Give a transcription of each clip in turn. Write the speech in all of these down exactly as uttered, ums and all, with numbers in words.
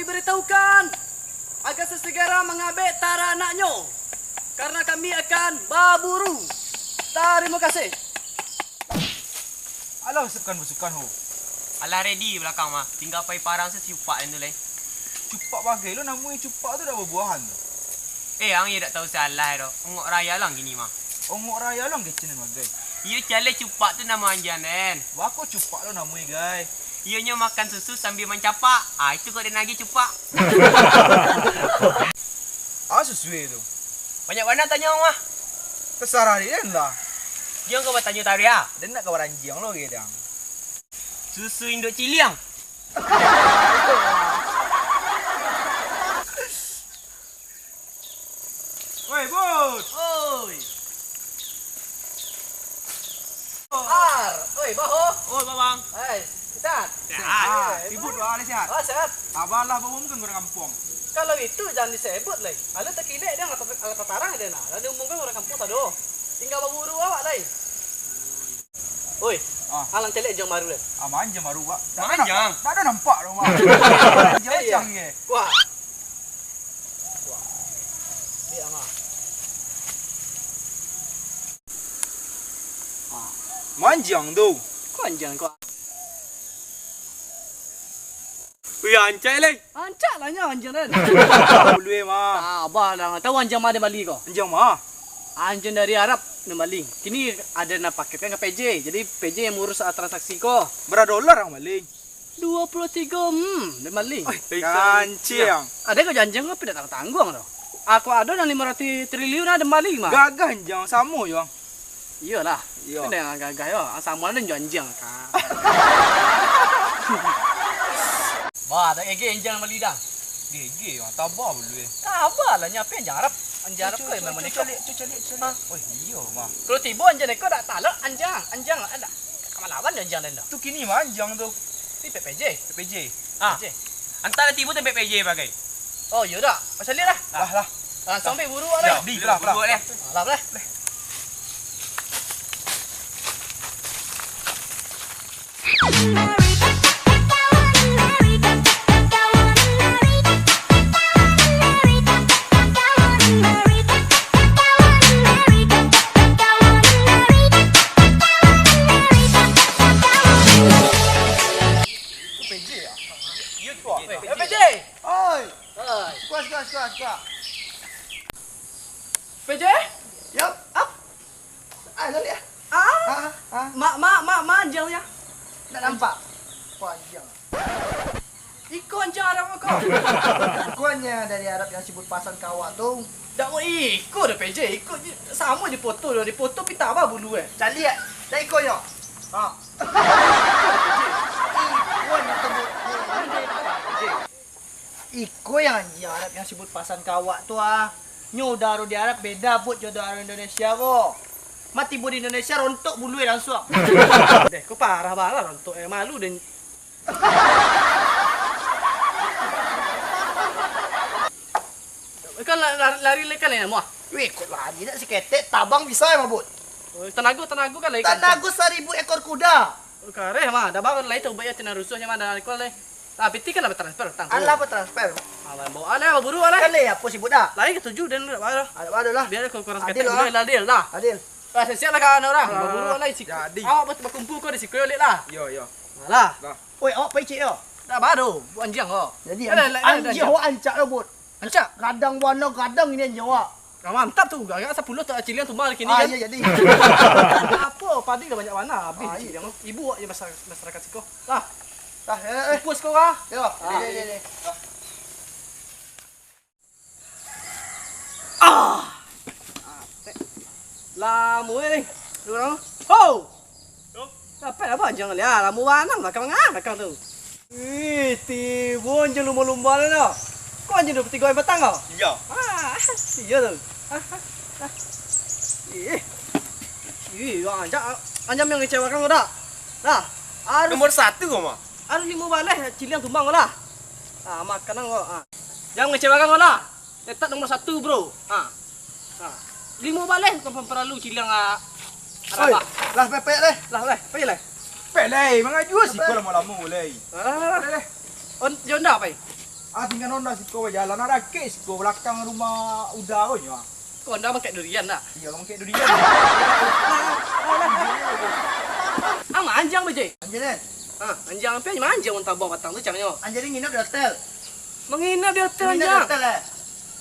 Diberitahukan agar sesegera mangabek taranaknyo, karena kami akan baburu. Tarimo kasih. Alah, pasukan-pasukan ho. Alah ready balakang mah. Tingga pai parang se si Cupak den tu lai. Cupak bagai lo namonyo, Cupak tu dak babuahan tu. Eh, ang iyo dak tahu salah doh. Ongok raya lo ang kini mah. Ongok raya lo ang kecen den bagai. Iyo caleh Cupak tu namo anjiang den. Bako Cupak lo namonyo gai. Iyo nyo makan susu sambia mancapak. Ah, itu kok den agiah Cupak. Ah, susu tu. Banyak bana tanyo ang mah. Tasarah dek den lah. Jan kau batanyo taruih ah. Den nak ka baranjiang lo gai dang. Susu induak ciliang. Oi, Bud. Oi. Ar, oi, Baho. Oi, Bawang. Hai, sehat? Sehat. Sehat. Sibuk doh, ale sehat? Ah, sehat. Abalah baumkan urang kampuang. Kalau itu jan disebut lai. Alah takilek dek ang, alah tatarang dek ang. Lah diumumkan urang kampuang sado. Tingga baburu awak lai. Oi, ah. Alang caliak anjiang baru lai. Ah, ma anjiang baru, Pak. Dak ado nampak doh, Mak. Anjiang macam ni. Wah. Wah. Liek, Mak. Ah. Ma anjiang tu. Ko anjiang ko. Wih, rancak lai. Rancak lah nyo anjiang den. Buluah, Mak. Tabah lah. Tahu anjiang ma den bali ko? Anjiang ma? Anjiang dari Arab den bali. Kini ado nan paketkan ka P J. Jadi P J yang mengurus, ah, transaksi ko. Bara dolar ang bali? Dua puluah tigo M den bali. Oi, kancing. Ado ko anjiang ko, tapi dak tangguang-tangguang doh. Aku ado nan limo ratuih triliun lah den bali mah. Gagah anjiang, samo jo ang. Iyolah. Iyo. Itu nan gagah yo. Samo lah jo anjiang kan. Bah, dak gege anjiang bali dah. Gege, ah, tabah buluah. Tabah lah, nyo apo anjiang Arab? Anjiang Arab ko memang neko. Caliak, tu caliak, caliak. Hah? Oh, iyo, mah. Kalau tibo anjiang neko dak talok anjiang, anjiang dak. Ka malawan anjiang den dah. Tu kini mah anjiang tu. Di P P J. P P J. Ah. P P J. Antah lah tibo tampek P J bagai. Oh, iyo dak. Pasal liek lah. Lah, lah. Langsung pai buru lah. Jadi lah, buru lah. Lah, lah. P J ah? Iyo, P J. P J. Oi. Oi. Sikuat, sikuat, sikuat, sikuat. P J? Yap. Ap? Ah, lo liek. Ah? Ah, ah. Ma, ma, ma, ma anjiang yo. Ndak nampak. Panjang. Iko anjiang Arab ko. Iko anjiang dari Arab yang si Bud pasan ka awak tu. Dak mau iko doh P J, iko je, samo di foto doh, di foto pita ba bulu eh. Caliak, dak iko nyo. Ha. Iko nyo tebut. Iko yang anjiang Arab yang si Bud pasan ka awak tu ah. Nyo udaro di Arab beda Bud jo udaro Indonesia ko. Ma tibo di Indonesia rontok bulu eh langsuang. Deh, ko parah bana rontok eh, malu den. Kan la-, lari, lari lai kan lai namo ah? Weh, kok lari nak saketek, tabang bisa eh, Mabut? Oh, tanago, tanago kan lai kan? Tanago saribu ekor kuda. Oh, kareh mah, dah baru lai tu ubat ya, tina rusuh nya mah, dah kuat lai. Ah, piti kan lah transfer, tangguh. Alah, apa transfer? Alah, bawa alah, buru alah. Kan lai, apa sibuk dah? Lai katuju dan dak baru. Ada baru lah. Biar aku kurang saketek lah. Adil lah. Adil lah. Ah, siap-siap lah kawan orang. Buru alah, isi. Jadi. Awak bakumpul ko di siko yo, Lek lah. Yo, yo. Alah. Dah. Oi, awak pai cik yo? Dah baru, buat anjiang ko. Jadi, anjiang awak ancak lo, Bud. Ancak? Gadang warna gadang ini anjiang awak. Ah, mantap tu, agak sapuluh tu ciliang tumbang kini kan. Ah, iya, jadi. Apo, padi dah banyak warna, habis ciliang tu. Ibu awak je masyarakat siko. Lah. Dah, ya, eh. Pupus ko kah? Yo, jadi, jadi. Ah. Lamo eh ni. Dua orang. Ho! Dapek apa anjiang liah? Lamo bana balakang, ah, balakang tu. Ih, tibo anjiang lumba-lumba ni dah. Ko anjiang dua puluh tigo hari patang ko? Iyo. Ah, iyo tu. Ah, ah, ah. Ih. Ih, anjiang, anjiang yang ngecewakan ko dah. Dah. Harus. Nomor satu ko mah. Harus limo baleh ciliang tumbang ko lah. Ah, makanan ko. Ah. Jangan mengecewakan ko lah. Tetap nomor satu, bro. Ha. Ha. Limo baleh tu pun paralu ciliang, ah, Oi, rabah. Lah, pepek leh. Lah, leh, pai leh. Pepek leh, mangaju siko lamo-lamo leh. Ah. Pepek leh. On, yo ndak, pai? Ah, tingga Honda siko bajalan, ah, dakek siko balakang rumah Uda ko nyo, ah. Ko Honda mangkek durian dah. Iyo, mangkek durian. Ah, manjang, Bajik. Anjing, eh? Ah, manjang apo manjang, urang tabang batang tu, cangnyo. Anjing nginap di hotel. Manginap di hotel, manjang. Nginap di hotel, eh?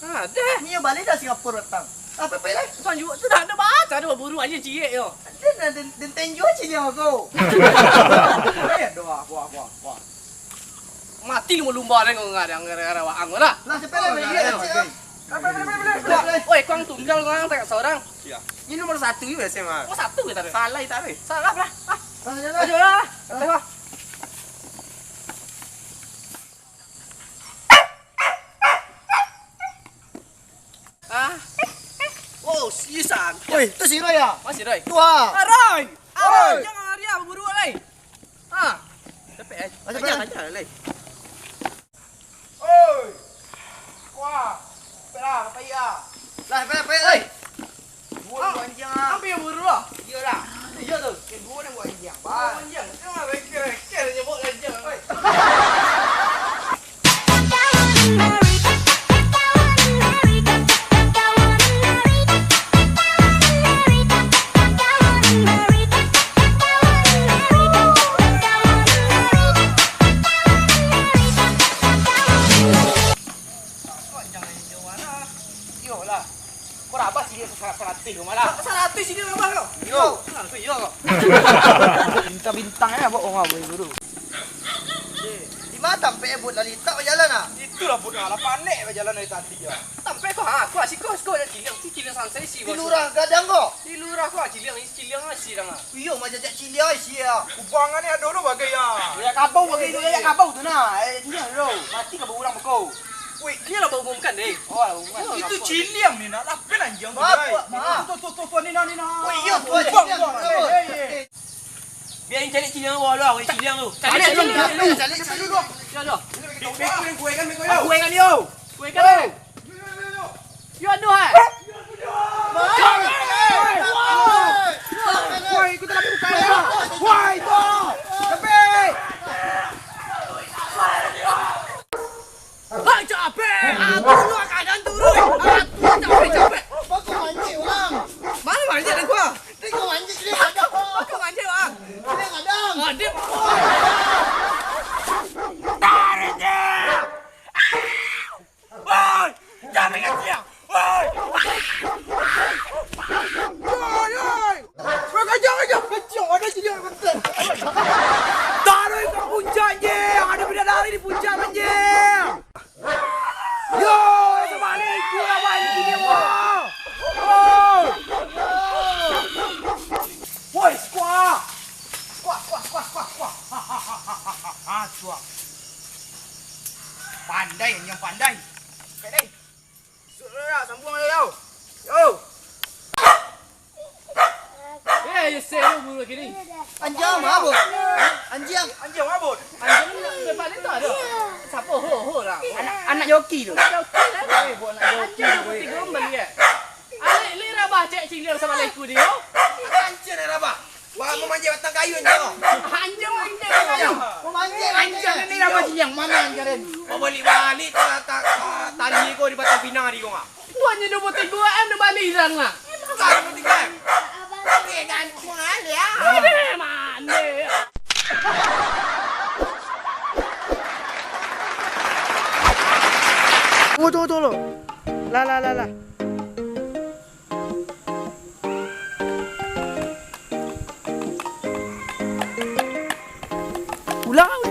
Ah, deh. Nyo baliak dari Singapura batang. Apo, apo, lai? Bukan juo tu dah, dah baca dah baburu anjing ciek yo. Den, den, den tenjo ciliang aku. Eh, doa, doa, doa, doa. Mati lumba-lumba deh kau ngah, gara-gara waang lah. Lah, cepat lah, balik, balik, balik. Oi, kuang tunggal, kuang tak seorang. Iyo. Ini nomor satu juga, S M A. Oh, satu kita tu. Salah kita tu. Salah lah. Ah. Salah, salah. Ayo lah. Ayo lah. Ah. Oh, si San. Oi, tu si Roy ya? Masih Roy? Tua. Ah, Roy. Ah, Roy. Jangan lari ah, buru lai. Ah. Capek eh. Ah, capek, Aja, eh. Aja lai. Oi. Wah. Pelah, apa iya? Lah, pelah, pelah. Oi. Dua buah anjing ah. Ambil yang buru lah. Iyalah. Iya tu. Yang dua dah buah anjing. Bah. Anjing. Tengok lah, reker-reker je buat anjing. Oi. Iyolah. Kau rabah sini sa-, saratuih kau malah. Saratuih sini rabah kau? Iyo. Ah, tu iyo kau. Bintang-bintang eh buat orang boleh guru. Di ma tampek buat lalitak bajalan ah? Itulah buat lah panek bajalan dari tadi ya. Tampek kau ha, kau siko, siko ada ciliang, si ciliang sansai si. Di lurah gadang kau? Di lurah kau ciliang, si ciliang asi dah ah. Iyo, majajak ciliang ai sia. Kubangan ni ado lo bagai ya. Ya kabau bagai tu, ya kabau tu nah. Eh, ni lo. Mati kabau urang beko. Wih, ni lah bau umumkan deh. Oh, bau umumkan. Itu ciliang ni nak lapel anjing tu. Maaf, dai. Maaf. Tu tu tu tu ni nah ni nah. Oh, iyo, tu ada ciliang. Bang, bang. Eh, eh, eh. Biar cari ciliang awak lah, ciliang tu. Cari ciliang dulu. Cari ciliang dulu. Cari dulu. Beko ni kuekan, beko yo. Kuekan yo. Kuekan. Yo, aduh, hai. Woi, ikut lagi buka ya. Woi, itu. Lebih. Hai, capek. Aku lu kadang turun. Aku capek, capek. Kau mancing, Bang. Mana mancing aku? Dia kau mancing, dia kadang. Kau mancing, Bang. Dia kadang. Ah, dia. Tarik dia. Woi! Jangan kacau! Woi! Woi, woi! Woi, kacau, kacau, kacau! Ada sini, ada betul! Taruh ke puncak, anjing! Ada bidadari di puncak, anjing! Yo, assalamualaikum, abang, ini dia, wah! Woi! Woi, squad! Squad, squad, squad, squad, squad! Ha, ha, ha, ha, ha, ha, squad! Pandai, anjing pandai. Pandai. Sudahlah, sambung aja, yo. Yo. Eh, yo, saya dulu bulu kiri. Anjing mabuk. Anjing. Anjing mabuk. Anjing nak depan itu ada. Siapa? Ho, ho lah. Anak, anak joki tu. Anak joki lah. Eh, buat anak joki. Anjing tu tiga beli ya. Anak ni rabah cek ciliang sama leku dia. Anjing ni rabah. Wah, mamanjek batang kayu, anjing. Anjing, anjing, anjing. Mamanjek, anjing. Anjing ni nama anjing? Mana anjing? Kau balik-balik kau ta-, ta-, tali kau di batang pinang tadi kau, ah. Wah, nyo dua puluh tiga M dah balik hilang lah. Bukan dua puluh tiga M. Eh, gantung aja ya. Ada mana? Tunggu, tunggu, tunggu. Lah, lah, lah, lah. Ulang.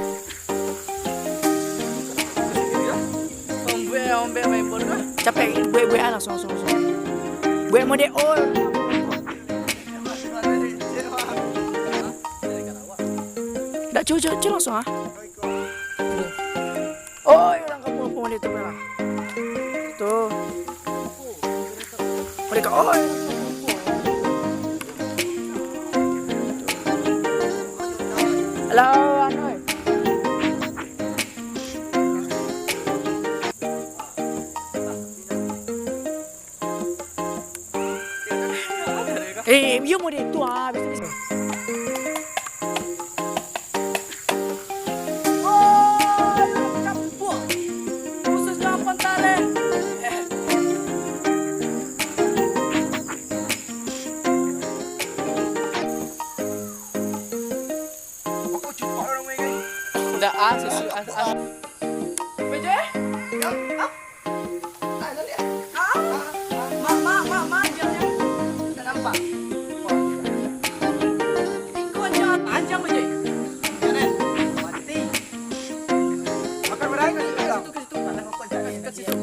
Ombek, ombek main bola. Capek, buek, buek, ah, langsung, langsung, langsung. Buek mode all. Dak, cu, cu, cu, langsung, ah. Oi, urang kampuang-kampuang di tu lah. Tu. Mereka, oi. Halo, anu, oi. Eh, iyo mode tu ah, bisa, bisa. Oh, campur. Ndak ah, susu ah, ah. Meja eh? Ah? Ah, mak, mak, mak, mak, jangan, jangan. Tak nampak. Ikut aja, panjang aja. Kanan. Mati. Makan barang ke situ? Ke situ, ke situ. Ke situ.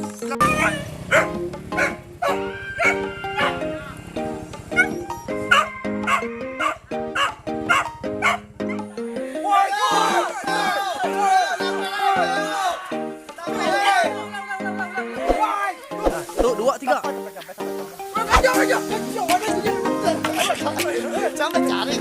Tu, dua, tiga. Sama cari.